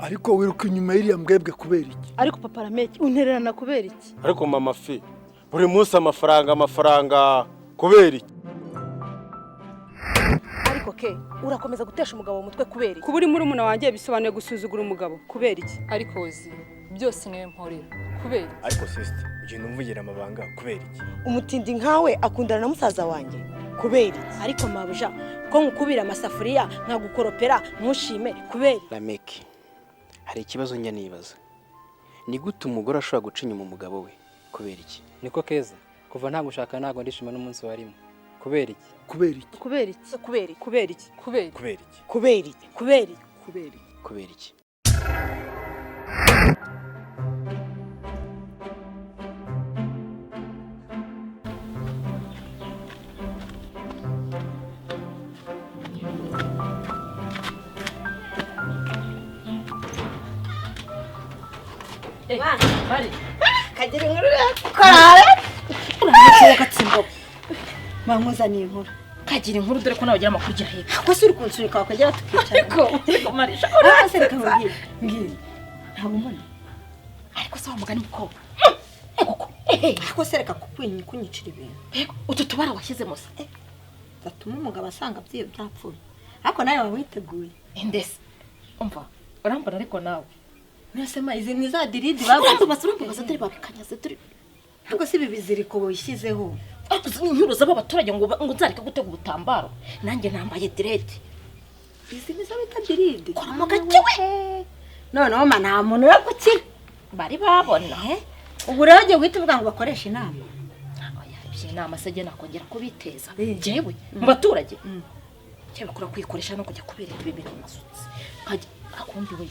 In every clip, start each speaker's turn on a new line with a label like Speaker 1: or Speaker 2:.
Speaker 1: Ariko wiruka inyuma y'iriya mbwebwe kubera iki?
Speaker 2: Ariko papa Rameki, untererana kubera iki?
Speaker 3: Ariko mama fi, buri munsi amafaranga amafaranga kubera iki?
Speaker 4: Ariko ke urakomeza gutesha umugabo umutwe kubera iki?
Speaker 5: Kuba uri murumuna wanjye bisobanuye gusuzugura umugabo kubera iki?
Speaker 6: Ariko uzi byose niwe mporera kubera iki?
Speaker 7: Ariko sister, ugenda umvugira amabanga kubera iki?
Speaker 8: Umutindi nkawe akundana na musaza wanjye kubera iki?
Speaker 2: Ariko mabuja, ko nkukubira amasafuriya nkagukoropera ntushime kubera iki?
Speaker 9: Lameki, hari ikibazo njya nibaza: ni gute umugore ashobora guca inyuma umugabo we kubera iki?
Speaker 10: Niko keza, kuva nta gushaka ntabwo ndishima n'umunsi warimo kubera iki?
Speaker 1: Kubera iki?
Speaker 2: Kubera iki?
Speaker 4: Kubera iki?
Speaker 5: Kubera iki?
Speaker 6: Kubera iki?
Speaker 7: Kubera iki?
Speaker 8: Kubera iki?
Speaker 2: Kubera iki?
Speaker 1: Kubera iki?
Speaker 9: Kubera iki?
Speaker 8: Kagira inkuru korare
Speaker 2: Gatsimbo,
Speaker 8: bankuzaniye inkuru.
Speaker 4: Kagira inkuru, dore ko nawe ugira amakuru ugira hepfo.
Speaker 8: Ko se uri kunsunika wakagera tukicara?
Speaker 4: Ariko Marisha,
Speaker 8: Urase, reka nkubwire, mbwira, ntabwo mbona.
Speaker 4: Ariko se wa mugani mukobwa, ego ehe.
Speaker 8: Ariko se reka kunyicira ibintu.
Speaker 4: Ego, utu tubara washyizemo se?
Speaker 8: Gatuma umugabo asanga byapfuye, ariko nawe waba witeguye.
Speaker 4: Indese umva, urambona ariko nawe.
Speaker 8: Nase ma, izi ni za dreads baguze.
Speaker 4: Urambabaza, urambabaza, dore babikanyaze, dore.
Speaker 8: Ariko si ibi biziriko wishyizeho?
Speaker 4: Ariko izi ni inkuru z'aba baturage ngo nzareke gutega ubutambaro, nanjye nambaye dread.
Speaker 8: Izi ni zo bita dreads.
Speaker 4: Koramo gake we.
Speaker 8: Noneho ma, nta muntu wo gukira.
Speaker 4: Bari babona.
Speaker 8: Ubu rero ugiye guhita uvuga ngo bakoreshe inama?
Speaker 4: Oya, iby'inama se jye nakongera kubiteza jewe mu baturage? Cyangwa bakora kwikoresha no kujya kubereka ibi bintu nasutse nkajya akundi we,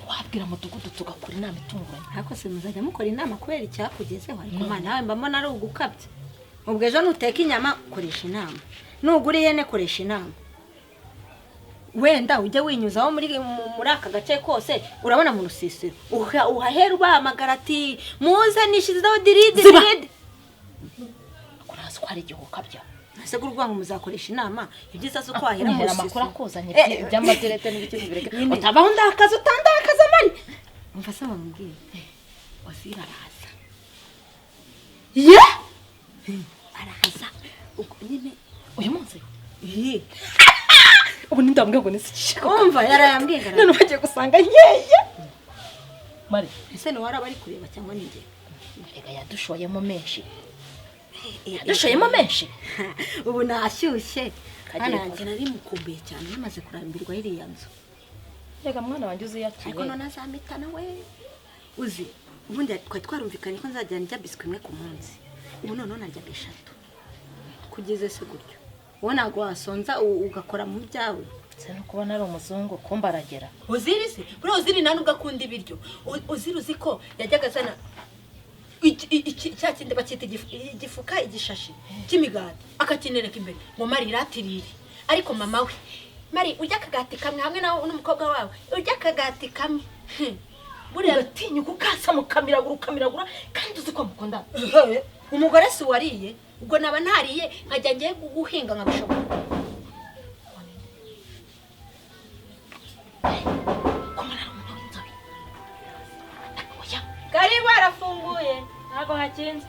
Speaker 4: wabwira mudugudu tugakora inama itunguranye.
Speaker 8: Ariko se muzajya mukora inama kubera icyakugezeho? Ariko ma, nawe mbamo ari ugukabya. Ubwo ejo nuteka inyama koresha inama, nugura ihene koresha inama, wenda ujye winyuzaho muri aka gace kose, urabona mu rusisiro uhahera ubahamagara ati: "Muze, nishyizeho dreads."
Speaker 4: Ziba!
Speaker 8: Dreads.
Speaker 4: Ko ntazi ko hari igihe ukabya.
Speaker 8: Ese ko urwango muzakoresha inama, ibyiza si uko wahera mu
Speaker 4: Kunyihera amakuru
Speaker 8: rusisiro.
Speaker 4: akuzanye iby'ama dreads n'ibiki bireke.
Speaker 8: Nyine.
Speaker 4: Utabaho ndakaza, utandakaza mari.
Speaker 8: Umva se bamubwiye, Ozira araza.
Speaker 4: Ye!
Speaker 8: Araza ubwo nyine.
Speaker 4: Uyu munsi?
Speaker 8: Iyi.
Speaker 4: Ubu nindambwe ngo nisikishika.
Speaker 8: Umva, yarayambwiye ngo
Speaker 4: None bagiye gusanga nkeye mari.
Speaker 8: Ese ni waraba ari kureba cyangwa ni njye?
Speaker 4: Erega yadushoyemo menshi, yadushoyemo menshi.
Speaker 8: Ubu nashyushye.
Speaker 4: Kagira
Speaker 8: Hano
Speaker 4: inkuru.
Speaker 8: yanjye nari mukumbuye cyane, namaze kurambirwa iriya nzu.
Speaker 4: Rega mwana wanjye uziyakire.
Speaker 8: Ariko none azamitana we. Uzi ubundi twari twarumvikanye ko nzajya ndya biswi imwe ku munsi, ubu noneho naryaga eshatu. Kugeze se gutyo wowe ntabwo wasonza ugakora mu byawe?
Speaker 4: Se no kubona ari umuzungu kumba aragera.
Speaker 8: Uziri se buriya, Uziri nta nubwo akunda ibiryo. Uziri uzi ko yajyaga azana cya kindi bacyita igifuka, igishashi cy'imigati, akakinereka imbere ngo: "Mari, iratirire." Ariko mama we: "Mari, urya akagati kamwe hamwe nawe n'umukobwa wawe, urya akagati kamwe."
Speaker 4: Buriya ugatinyuka ukasa mukamiragura, ukamiragura kandi uzi ko mukundana.
Speaker 8: Ehe, umugore si wariye, ubwo naba ntariye nkajya ngiye guhinga nkabishobora.
Speaker 4: Ko mbona ari umuntu w'inzobe? Oya.
Speaker 8: Karibu, arafunguye.
Speaker 2: Ntabwo hakinze.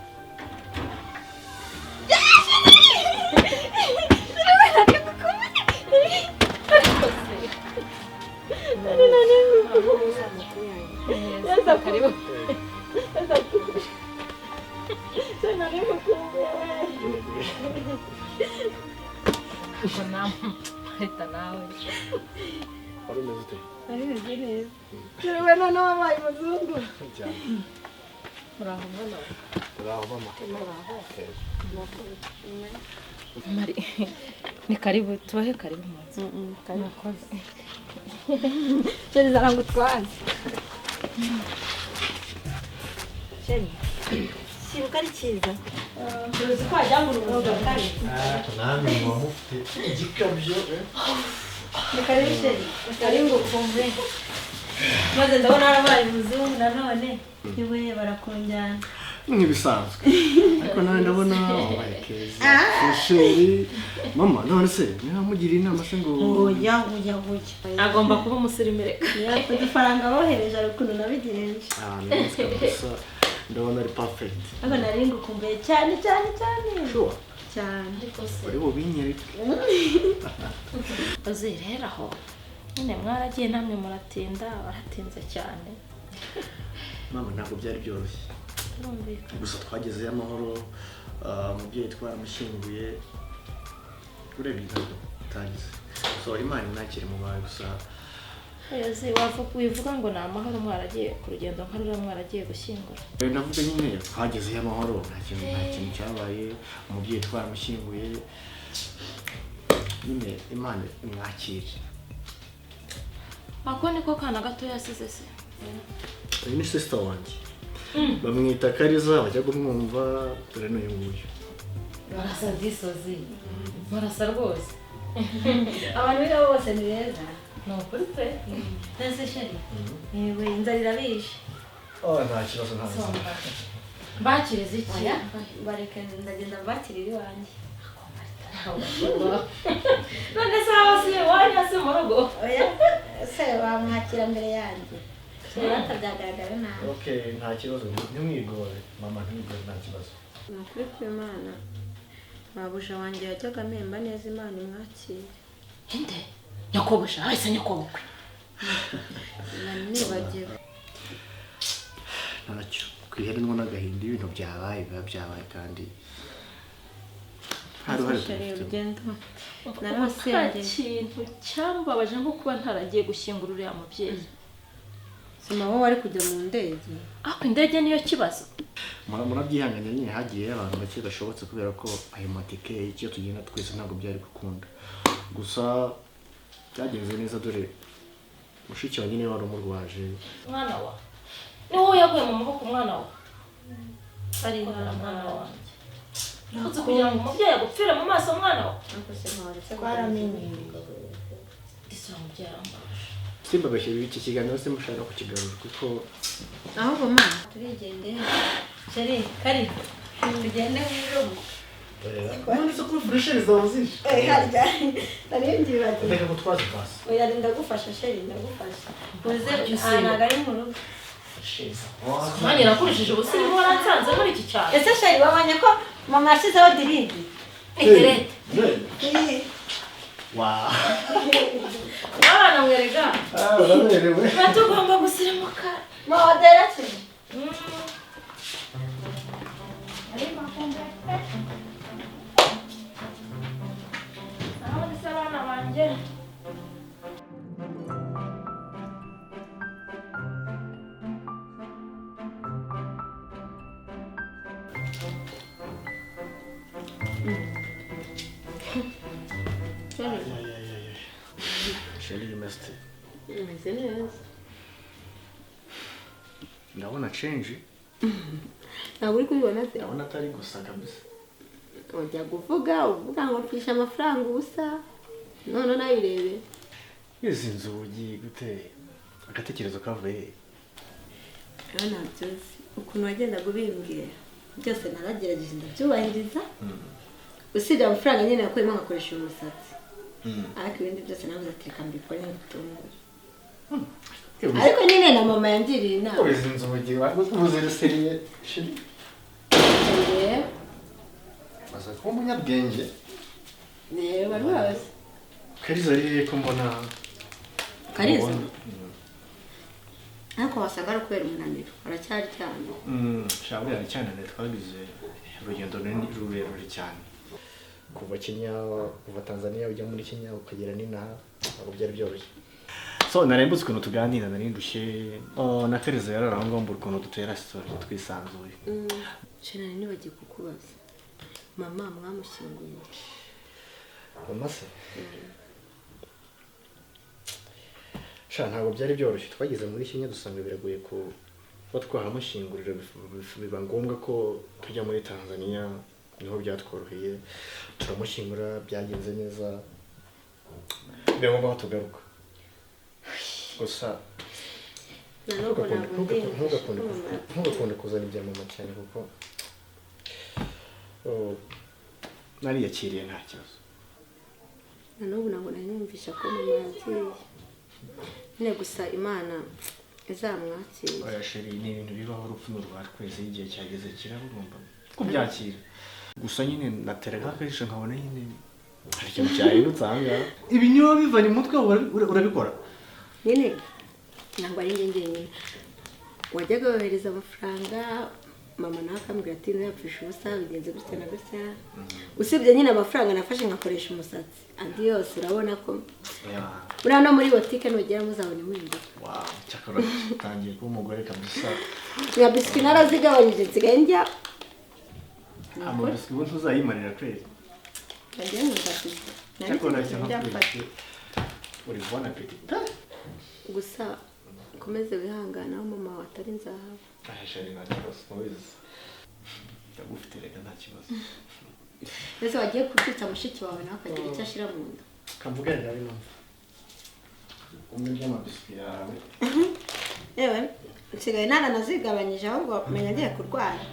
Speaker 6: Karibu.
Speaker 4: Ariko nawe leta nawe.
Speaker 7: Wari umeze ute?
Speaker 2: Narimeze neza. Yewe, noneho wabaye umuzungu.
Speaker 7: Cyane.
Speaker 4: Muraho mwana we.
Speaker 7: Uraho mama.
Speaker 4: Mari, ni karibu, tubahe karibu mu nzu.
Speaker 2: Murakoze. Chéri, zara ngo utwaze.
Speaker 8: Chéri, ikintu ari cyiza, uzi ko wagira ngo uri umugabo kare.
Speaker 7: Namwe muba mufite igikabyo.
Speaker 2: Ni karibu chéri. Karibu ngo ukumve. Maze ndabona warabaye umuzungu nanone. Yewe, barakunjyana.
Speaker 7: Nk'ibisanzwe. Ariko nawe ndabona wabaye keza. Fusheri. Mama, none se niba mugiriye inama se ngo
Speaker 8: Oya, oya, oya.
Speaker 4: Agomba kuba umusirimu reka.
Speaker 8: Udufaranga bohereje ari ukuntu nabigenje.
Speaker 7: Ah, ni kabisa. Ndabona ari perfect.
Speaker 8: Ariko nari ngukumbuye cyane cyane cyane.
Speaker 7: Sure.
Speaker 8: Cyane.
Speaker 7: Uri bubinyereke.
Speaker 4: Uzi rero aho nyine mwaragiye namwe muratinda, baratinze cyane.
Speaker 7: Mama, ntabwo byari byoroshye. Gusa twagezeyo amahoro, umubyeyi twaramushyinguye, urebye ntabwo utagize. So Imana imwakire mu bawe gusa.
Speaker 4: Oya, wivuga ngo ni amahoro mwaragiye ku rugendo nka ruriya mwaragiye gushyingura.
Speaker 7: Ndavuga nyine twagezeyo amahoro, nta kintu cyabaye, umubyeyi twaramushyinguye, nyine Imana imwakire.
Speaker 4: Ako niko kana gato yasize se.
Speaker 7: Uyu ni sister wanjye. Bamwita Kariza, bajya kumwumva dore n'uyu nguyu.
Speaker 4: Barasa disozi. Barasa rwose.
Speaker 8: Abantu b'abo bose ni beza.
Speaker 4: Ni ukuri pe.
Speaker 8: Nase sheri. Yewe inzara irabishe.
Speaker 7: Oh, nta kibazo nta kibazo.
Speaker 4: Mbakiriza iki?
Speaker 8: Oya, bareka ndagenda mbakirira iwanjye.
Speaker 4: None se haba si iwanyu si mu rugo?
Speaker 8: Oya, se bamwakira mbere yanjye. Urata byagaragara nabi.
Speaker 7: Okay, nta kibazo, ntimwigore. Mama, ntimwigore, nta kibazo.
Speaker 5: Ni ukuri kw'Imana. Mabuja wanjye yajyaga amemba neza, Imana imwakire.
Speaker 4: Inde? Nyakobusha, ahise nyakobukwe.
Speaker 5: Nibagiwe.
Speaker 7: Ntacyo. Kwiheranwa n'agahinda ibintu byabaye biba byabaye kandi nta ruhare tubifitemo.
Speaker 4: Nta kintu cyambabaje nko kuba ntaragiye gushyingura uriya mubyeyi.
Speaker 5: Sima wowe wari kujya mu ndege.
Speaker 4: Ariko indege niyo kibazo.
Speaker 7: Murabyihanganira nyine hagiye abantu bake bashobotse kubera ko ayo matike icyo tugenda twese ntabwo byari gukunda. Gusa byagenze neza dore mushiki wanjye niwe wari umurwaje.
Speaker 4: Mwana wa. Ni wowe yaguye mu maboko mwana wa. Ari mwana wanjye. Uzi kugira ngo umubyeyi agupfire mu maso mwana wa.
Speaker 8: Twaramenyereye.
Speaker 4: Disi umubyeyi arambabaje.
Speaker 7: Simbabeshye iki kiganiro simushaka kukigarura kuko
Speaker 5: ahubwo mama
Speaker 8: turigendeye. Sheri, kari tugende mu rugo.
Speaker 7: None se kuri fresheri zawe zije?
Speaker 8: Harya nari mbyibagiwe.
Speaker 7: Reka gutwaza basi.
Speaker 8: Oya, ndagufasha Sheri, ndagufasha. Uze ntabwo ari mu rugo.
Speaker 4: Nanjye nakurishije ubusirimu waransanze muri iki cyaro.
Speaker 8: Ese Sheri wabonye ko mama yashyizeho diridi?
Speaker 4: Diridi.
Speaker 7: Wow.
Speaker 4: Abana mwerega.
Speaker 7: Ah, uraberewe.
Speaker 4: Tugomba gusirimuka.
Speaker 8: Mama deretse.
Speaker 4: Aho se abana banjye.
Speaker 7: Sheri bimeze.
Speaker 5: Meze neza.
Speaker 7: Ndabona change.
Speaker 5: Ntabwo uri kubibona se?
Speaker 7: Ndabona atari gusa kabisa.
Speaker 5: Ujya kuvuga uvuga ngo mfisha amafaranga ubusa. None nayirebe.
Speaker 7: Izi nzugi gute? Agatekerezo kavuye.
Speaker 5: Rero ntabyo nzi. Ukuntu wagendaga ubimbwira byose naragerageje ndabyubahiriza. Usibye amafaranga nyine nakuyemo nkakoresha uyu musatsi. Ariko ibindi byose navuze ati reka mbikore nk'ibitunguru. Ariko nyine na mama yangiriye inama.
Speaker 7: Izi nzugi uzireseriye Sheri. Maze kuba umunyabwenge.
Speaker 5: Reba rwose.
Speaker 7: Kariza ari ko mbona.
Speaker 5: Kariza? Ariko wasaga ari kubera umunaniro, aracyari cyane.
Speaker 7: Sha buriya cyane twagize urugendo runini rurerure cyane. Kuva Kenya, kuva Tanzania ujya muri Kenya ukagera n'inaha, ntabwo byari byoroshye. So narembutse ukuntu tuganira nari ndushye. Oh, na Kariza yarara aho ngaho mbura ukuntu dutera story twisanzuye.
Speaker 5: Sheri nari nibagiye kukubaza. Mama mwamushyinguye?
Speaker 7: Mama se? Sha ntabwo byari byoroshye, twageze muri Kenya dusanga biragoye kuba twahamushingurira, biba ngombwa ko tujya muri Tanzania, niho byatworoheye turamushyingura byagenze neza, biba ngombwa ko tugaruka. Gusa
Speaker 5: Na n'ubu ntabwo ndiyumvisha ko mama yapfuye.
Speaker 7: Ntugakunde kuzana ibya mama cyane kuko oh, nariyakiriye nta kibazo.
Speaker 5: Na n'ubu ntabwo nari niyumvisha ko mama yagiye nyine, gusa Imana izamwakire.
Speaker 7: Oya chérie, ni ibintu bibaho, urupfu ni urwa twese, igihe cyageze kiraba, ugomba kubyakira. Gusa nyine nateraga akajisho nkabona nyine hari ikintu cyahindutse aha ngaha. Ibi niba bivanye mu mutwe wawe urabikora.
Speaker 5: Nyine ntabwo ari njye njyenyine wajyaga wohereza amafaranga, mama nawe akambwira ati ntuyapfishe ubusa, bigenze gutya na gutya. Usibye nyine amafaranga nafashe nkakoresha umusatsi, andi yose urabona ko buriya no muri botike nugera muzabona impinduka.
Speaker 7: Wow, cyakora utangiye kuba umugore kabisa.
Speaker 5: Nka biswi narazigabanyije, nsigaye ndya.
Speaker 7: Amabiswi ubu ntuzayimarira kweli.
Speaker 5: Nagiye nkunda biswi.
Speaker 7: Cyakora cyakora uri bon appétit.
Speaker 5: Gusa ukomeze wihangane, aho mama wawe atari nzahaba.
Speaker 7: Aya chérie, nta kibazo, ntubizi ndagufite reka, nta kibazo.
Speaker 5: Mbese wagiye kubyutsa mushiki wawe nawe akagira icyo ashyira mu nda?
Speaker 7: Kamvugane nawe numva umwe by'amabiswi yawe.
Speaker 5: Yewe, nsigaye naranazigabanyije, ahubwo menya ngiye kurwara.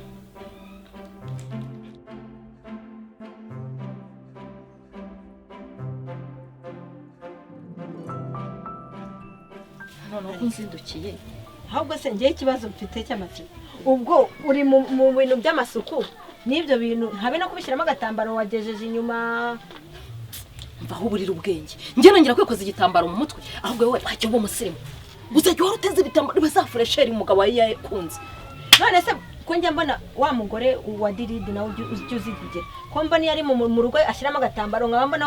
Speaker 4: Noneho ko nzindukiye?
Speaker 8: Ahubwo se ngewe ikibazo mfite cy'amatsiko, ubwo uri mu bintu by'amasuku n'ibyo bintu habe no kubishyiramo agatambaro wagejeje inyuma?
Speaker 4: Mvaho uburira ubwenge, njye nongera kwikoza igitambaro mu mutwe? Ahubwo wowe wajya uba umusirimu, uzajya uhora uteze ibitambaro biba za fraîcheur umugabo wawe yakunze.
Speaker 8: None se ko njya mbona wa mugore wa diridi nawe ujya uzivugira, ko mbona iyo ari mu rugo ashyiramo agatambaro, nkaba mbona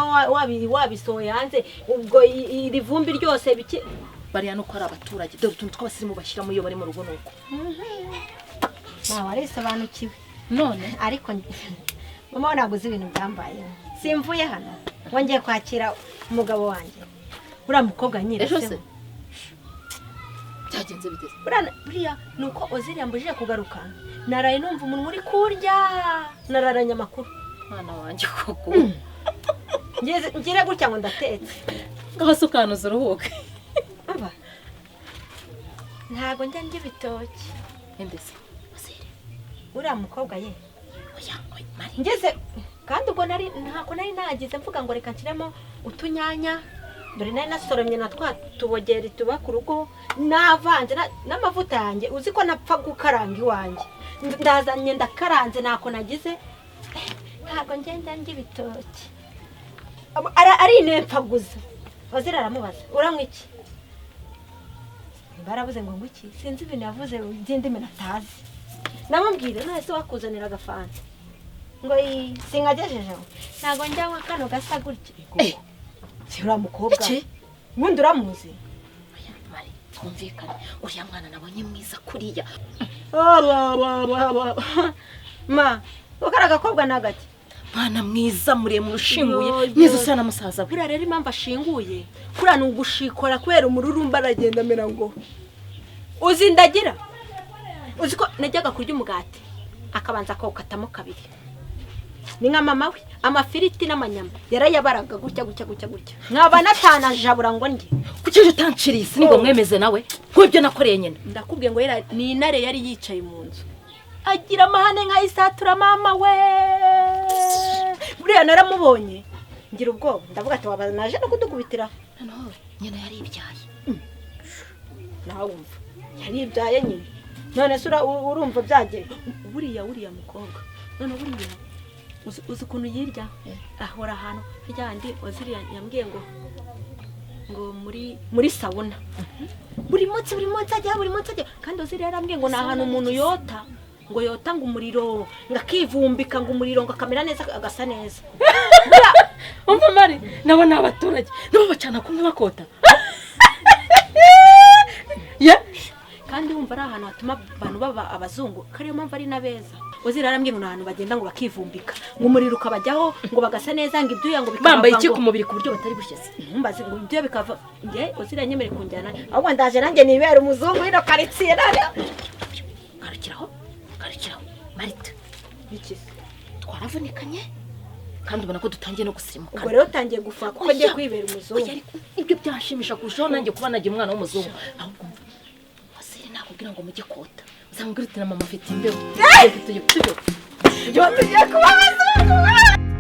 Speaker 8: wabisohoye hanze, ubwo iri vumbi ryose biki?
Speaker 4: Bariya nuko ari abaturage, dore utuntu tw'abasirimu bashyiramo iyo bari mu rugo nuko.
Speaker 5: Nawe warisobanukiwe.
Speaker 4: None
Speaker 5: ariko mama we ntabwo uzi ibintu byambayeho. Simvuye hano wongeye kwakira umugabo wanjye,
Speaker 8: uriya mukobwa nyine.
Speaker 4: Ejo se byagenze bigeze?
Speaker 8: Buriya ni uko Ozili yambujije kugaruka, naraye numva umuntu uri kurya, nararanye amakuru.
Speaker 4: Mwana wanjye koko.
Speaker 8: Ngire gutya ngo ndatetse.
Speaker 4: Ngaho se ukanuza uruhuke.
Speaker 8: Umva, ntabwo njya ndya ibitoki.
Speaker 4: Mbese Ozili?
Speaker 8: Uriya mukobwa ye.
Speaker 4: Oya oya, Mari.
Speaker 8: Ngeze kandi ubwo nari ntako nari nagize, mvuga ngo reka nshyiremo utunyanya, dore nari nasoromye na twa tubogeri tuba ku rugo, navanze n'amavuta yanjye, uzi ko napfa gukaranga iwanjye, ndazanye ndakaranze, ntako nagize. Ntabwo ngenda ndya ibitoki. Ari inempfaguza. Ozili aramubaza uranywa iki? Barabuze ngo iki, sinzi ibintu yavuze by'indimi natazi. Namubwira none se wakuzanira agafanta ngo sinkagejejeho, ntabwo njyanywa kano gasa gutya. Si uriya mukobwa ubundi uramuzi?
Speaker 4: Oya Mari, twumvikane, uriya mwana nabonye mwiza kuriya.
Speaker 8: Ma kariya gakobwa ni agake?
Speaker 4: Mwana mwiza muremure ushinguye mwiza usa na musaza we.
Speaker 8: Buriya rero impamvu ashinguye kuriya ni ugushikora kubera umururumba, aragenda amera ngo uzi ndagira. Uzi ko najyaga kurya umugati akabanza akawukatamo kabiri, ni nka mama we, amafiriti n'amanyama yarayabaraga gutya gutya gutya gutya, nkaba natanajabura ngo ndye.
Speaker 4: Kuki ejo utanciriye isi ngo mwemeze nawe nk'ibyo nakoreye nyina?
Speaker 8: Ndakubwiye ngo ni intare yari yicaye mu nzu, agira amahane nkayisatura mama we. Buriya naramubonye ngira ubwoba, ndavuga ati waba naje no kudukubitira.
Speaker 4: Noneho nyina yaribyaye.
Speaker 8: Nawe wumva yaribyaye nyine, none se urumva byagiye buriya uriya mukobwa. None buriya uzi ukuntu yirya, ahora ahantu ryandi Ozili yambwiye ngo muri sauna buri munsi, buri munsi ajya, buri munsi ajya. Kandi Ozili yarambwiye ngo ni ahantu umuntu yota, ngo yota ngo umuriro, ngo akivumbika ngo umuriro, ngo akamera neza agasa neza.
Speaker 4: Umva Mari, nabo ni abaturage, nabo bacana kumwe bakota.
Speaker 8: Kandi wumva ari ahantu hatuma abantu baba abazungu, ko ariyo mpamvu ari n'abeza. Ozili yarambwiye ngo ni ahantu bagenda ngo bakivumbika, ngo umuriro ukabajyaho, ngo bagasa neza, ngo ibyuya ngo bikabava,
Speaker 4: bambaye iki ku mubiri ku buryo batari bushyeze?
Speaker 8: Ntumbaze, ngo ibyuya bikava. Njye Ozili yanyemereye kunjyana, ahubwo ndaje nanjye nibera umuzungu w'ino karitsiye.
Speaker 4: Garukiraho, garukiraho Marita.
Speaker 8: Biki se?
Speaker 4: Twaravunikanye kandi ubona ko dutangiye no gusimuka.
Speaker 8: Ubwo rero utangiye gufuha kuko ngiye kwibera umuzungu.
Speaker 4: Oya, ariko ibyo byanshimisha kurushaho nanjye kuba nagira umwana w'umuzungu. Ahubwo umva, Ozili Uzamubwira ngo mujye kota, uzamubwira uti na mama afite imbeho.
Speaker 5: Tugiye kuba abazungu.